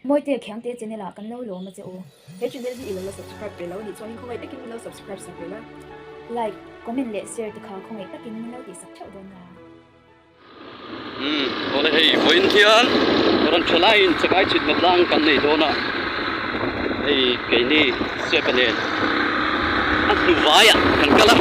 Mawitea Khiangte channel ah kan lo lawm a che u. He channel hi i lo la subscribe ve lo anih chuanin khawngaih takin min lo subscribe sak ve la. Like, comment leh share te kha khawngaih takin min lo tihsak theuh dawn nia. Umm awle hei vawiin hian rawn tha laiin chakai chhitna tlang kan nei dawn a hei keini sepa nen a hnu vaiah kan kal a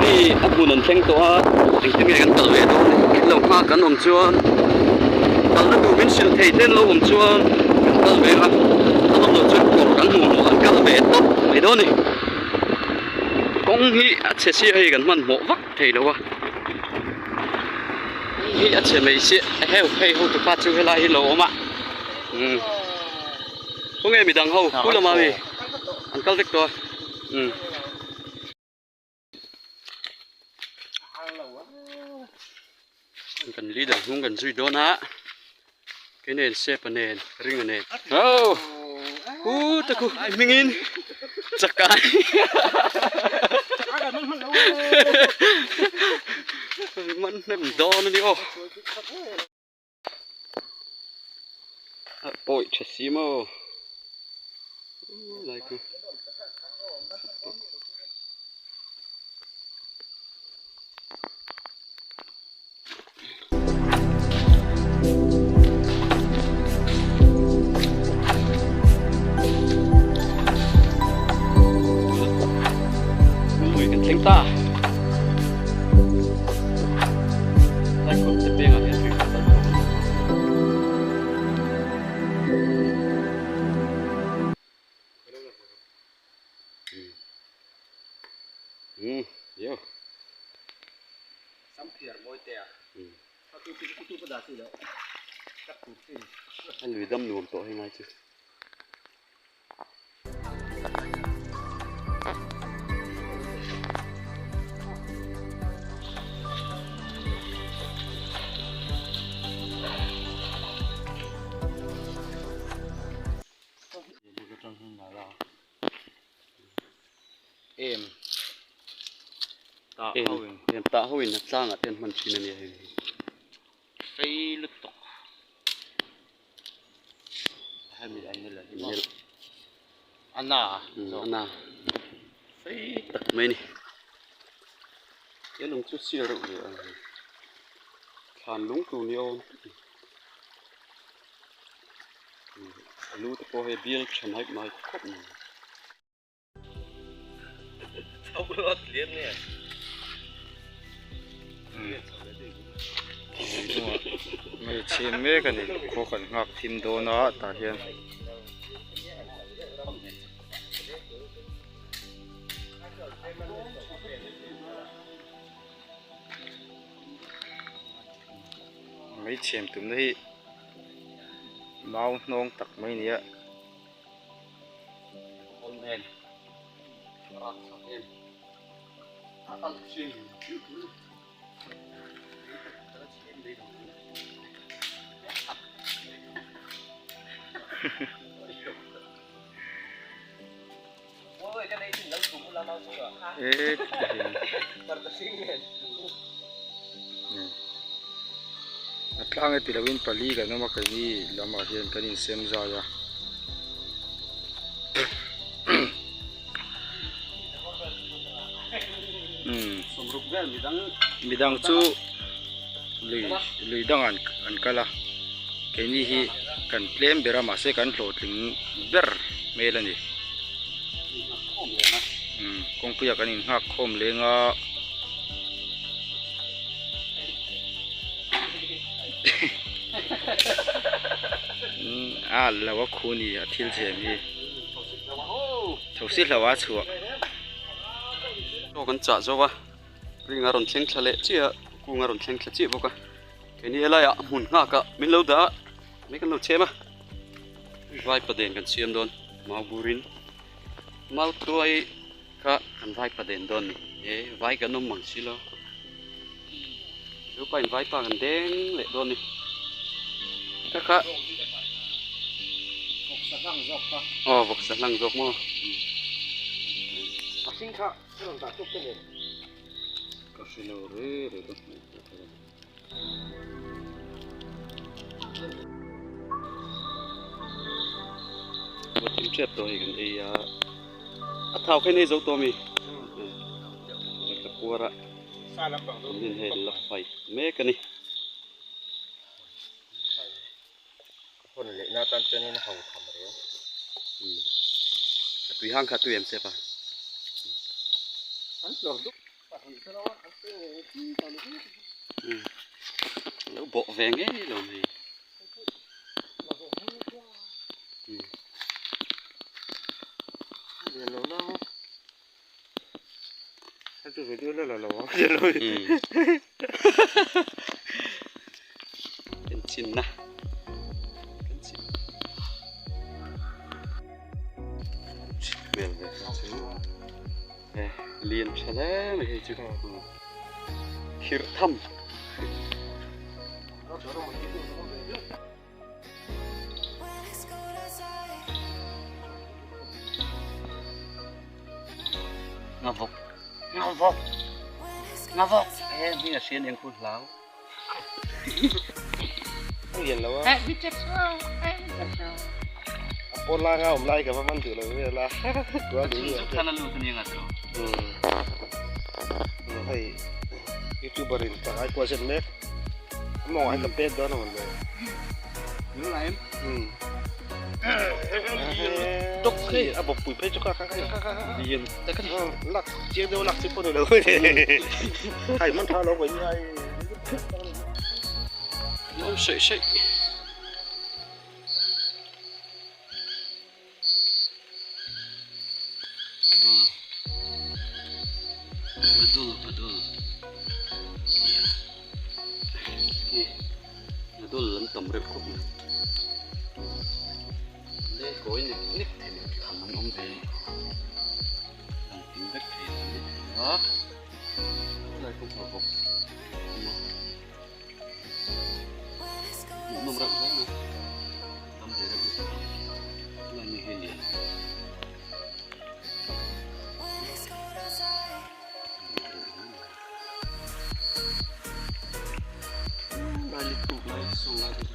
hei a hmun an thleng tawh a engtin nge kan kal ve dawn ni lo hma kan awm chuan kalna tur min hrilh thei te an lo awm chuan kan kal ve a an awm loh chuan kawr kan hmuh hmuh an kal ve tawp mai dawn a ni kawng hi a chhe sia hei kan hmanhmawh vak thei lo a. Hi a chhe mai si heu hei ho tupa chu helai hi lo awm a umm khawnge midang ho pu lama mi an kal vek tawh a umm. Kan leader hnung kan zui dawn a kei nen sepa nen ringa nen oh hu te khu ai hmingin chakai man hnem dawn a ni aw a pawi tha si maw lai khu. Lui kan thleng ta. Lai kawt te pengah hian tui kal tur a awm. Hmm, yo. A lui dam nuam tawh hei ngai chu. Em tah ho in em tah ho in a tlangah te an hman thin a nia hei hi fei lutuk hemi an ni lo a na a na fei tak mai a ni he lung chu sial reuh hle a thlan lung tur ni awm tak a ni. A lu te pawh hei bial tha mai mai khawp mai. Hmeichhe mek a ni khaw kan nghak thim dawn a tah hian. Mai chhem tumna hi mau hnawng tak mai a ni a. E tihian a tlang e ti lovin pali kan awm a keini lamah hian kan insem zai a midang chu lui lui dangah an kal a keini hi kan tlem ber a mahse kan hlawhtling ber hmel a ni. Kawngpuiah kan innghak khawm leng a. A lo a khu ni a thil chhem hi. Thosi hlo a chhuah. Chaw kan chah zo a, ring a rawn thleng thla leh chiah a, kung a rawn thleng thla chiah bawk a. Keini helaiah hmun nghak ah min lo dah a, mai kan lo chhem a. Vaipa den kan siam dawn mau burin mau tuai kha kan vaipa den dawn ni e vai kan awm mang silo chu pa in vaipa kan deng leh dawn ni kha kha aw vawksa hlang zawk maw ka hrelo re re ka hmuh pawh ka Khua thim tep tawh hei kan ei a a thau kha in ei zo tawh ami ka puar a min hei la fight mek a ni. Hawn leh na tan chuanin a ho tham reng. A tui hang kha tui em chep a. An tlawr dup pahnih kha lo a, an tui ngei ngei tih ni hi. Lo bawh ve ngei lo mai. Lian lo na maw. Hei chu video la la lo ang. Kan chinna kan chin hmel ve chu e lian tha hle mai hei chu khirh tham. Ngavawk ngavawk ngavawk he hming a hriat eng khu hlau lian lo a a pawn lai nga awm lai ka va man duh lo vel a khan a lut ania nga chu hei youtuber in ka ngai kual zet mek a mawngah hian ka pek dawn a mawn le a bawppui phei chu kha kha kha kha lian tak a ni lak chiang deuh lak chi pawh ni lo hei man tha lo vawi ai awm saih saih Padul Padul Padul Padul an tam reuh khawp mai le kawi nek nek thei tham an awm ve lang ping vek thei an ni a lai pawh a bawk hmuh nawm reuh hle mai tam ve reuh lutuk lai ni hi lian lai lutuk lai saw lai te chu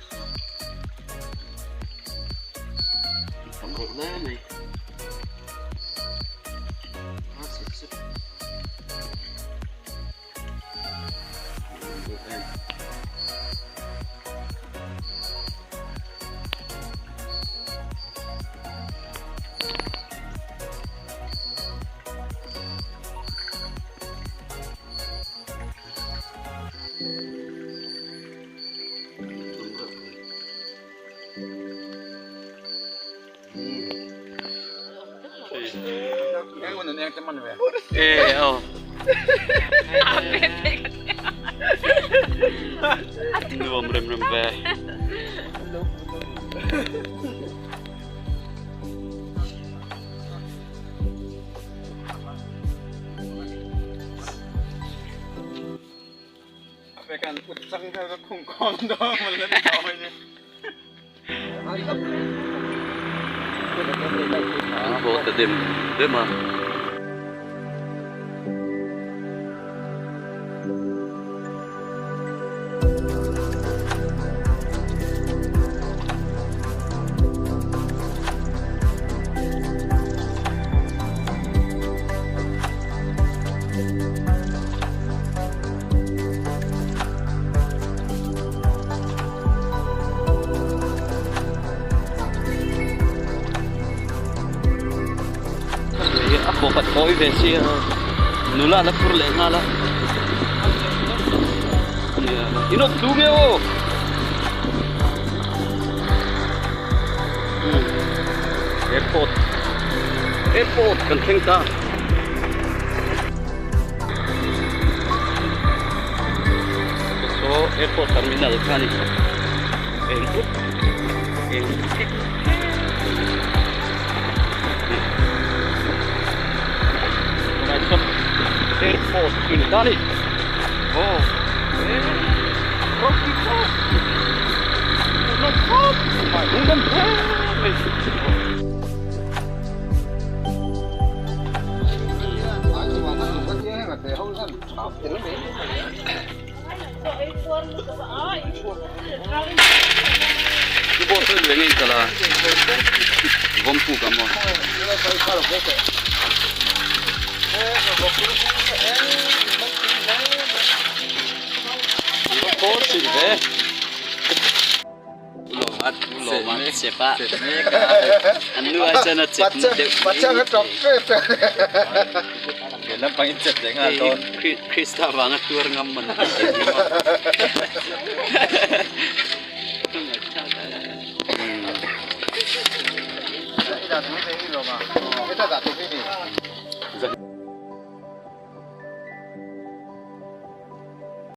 tam reuh hle mai a sep sep. Nuam rem rem ve. An haw ta dem dem a. A bawk a thawi ve sia nula la phur leh nghal a in awm tlu nge aw airport airport kan thleng ta. Saw airport terminal kha a ni eng ut eng thik tunah chuan airport chu ni ta a ni aw ropui khawp hmuhnawm khawp mai hmuhnawm hle mai. Vawm puk ang maw? Khaw chilh ve. Ulawma chep a. An nu ai chuan a chep deuh mai. Hei Krista vanga tuar ngam man tih theih ni maw.